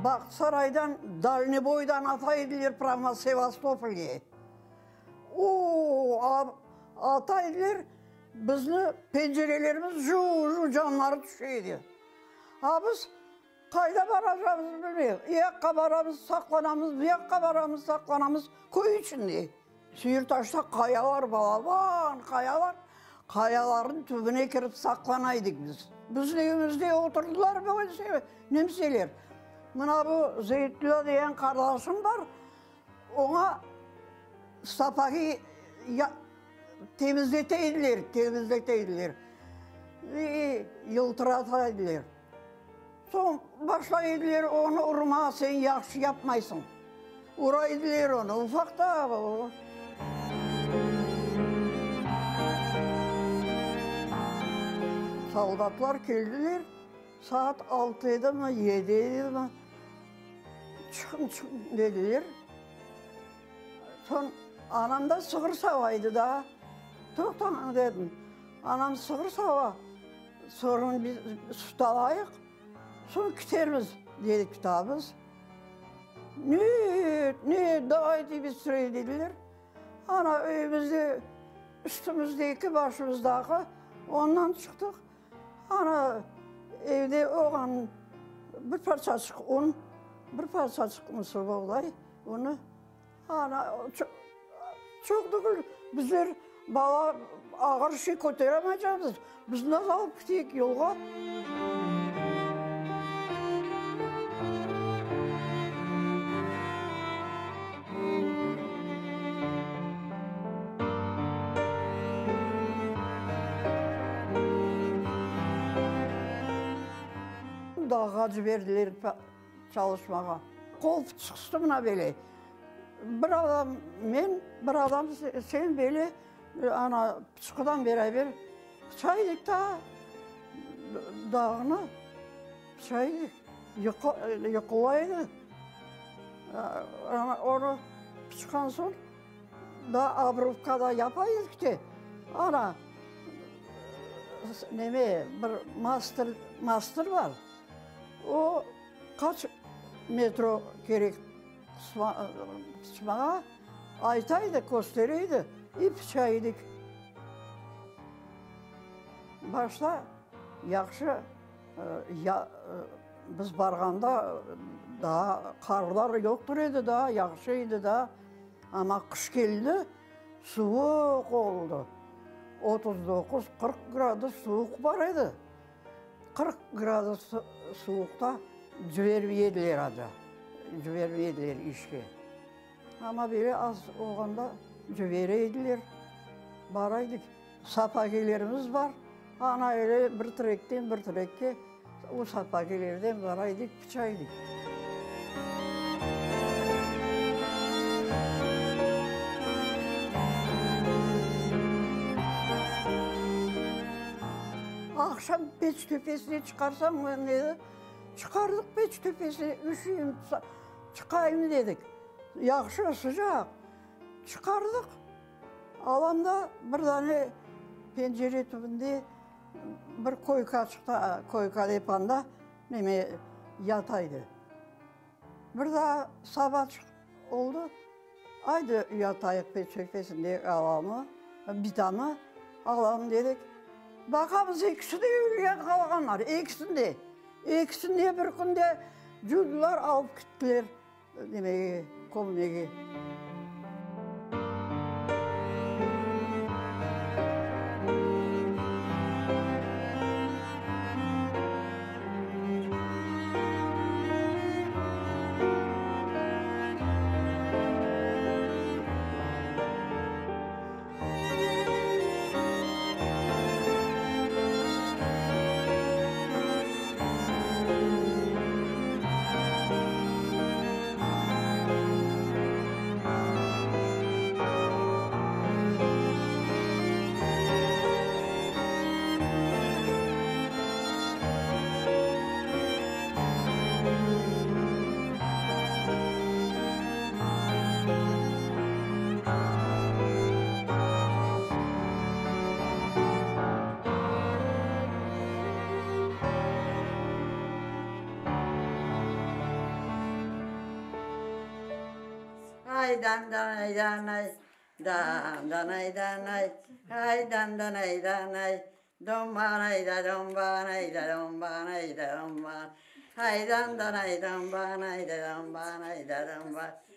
Bağçasaraydan, Dalneboydan ata ediler prâmo Sevastopolge. O, ata ediler, bizni pencerelerimiz ju-ju camları tüşe edi. A biz qayda baracağımıznı bilmeyik. E yaqqa baramız, saqlanamız, bu yaqqa baramız, saqlanamız, köy içinde. Süyürtaşta qayalar, balaban qayalar, qayalarnıñ tübüne kirip saqlana edik biz. Bizim evimizde oturdılar böyle nemseler. Mına bu Zeytulâ degen qardaşım bar, oña sapagi temizlete ediler, temizlete ediler, yıltırata ediler. Soñ başlay ediler onı urma, sen yahşı yapmaysıñ. Ura ediler onı, ufaq da o. Soldatlar keldiler, saat altı edimi, yedi edimi, çıqıñ, çıqıñ dediler. Soñ anam da sığır sava edi daa. Toqtañ, dedim, anam sığır sava. Soñra biz süt alayıq, soñ kitermiz, dedik daa biz. Net, net, davayte bıstroye, dediler. Ana, evimizde üstümizdeki, başımızdaki, ondan çıqtıq. Ana, evde olğan bir parçaçıq un, bir parçaçıq mısırboğday unı. Ana, çoq tügül, bizler bala ağır şey köteremaycaqmız, biz nasıl alıp keteyik yolğa? Dağğa ciberdiler çalışmağa. Qol fıçqısı mına böyle. Bir adam men, bir adam sen böyle ana pıçqıdan beraber pıça edik da dağnı pıça edik. Yıqıla edi. Ana onı pıçqan soñ da obrubka da yapa edik de, ana neme bir master master bar. O qaç metro kerek pıçmağa ayta edi, köstere edi, i pıça edik. Başta yahşı, biz barğanda daa qarlar yoqtur edi daa, yahşı edi daa, amma qış keldi, suvuq oldı, 39, 40 gradus suvuq bar edi. 40 gradus suvuqta cibermey ediler aca, cibermey ediler işke. Amma böyle az olğanda cibere ediler, bara edik. Sapagilerimiz bar, ana öyle bir trekten bir trekke o sapagilerden bara edik, pıça edik. Aqşam peç töpesine çıqarsañ, dedi, çıqardıq peç töpesine, üşüyim, çıqayım dedik. Yahşı, sıcaq. Çıqardıq. Alam da bir dane pencere tübünde bir koyka çıqtı, koyka dep anda neme yata edi. Bir daa saba oldı, aydı yatayıq peç töpesinde alamı, bitamı alalım dedik. Baqamız ekisi de ölgen qalğanlar, ekisini de. Ekisini de bir künde cuvdılar, alıp kettiler nemege, kömmege. Ay dan danay danay, dan danay danay, ay dan danay danay, dombanay da dombanay da dombanay da domban, ay dan danay dombanay da dombanay da domban.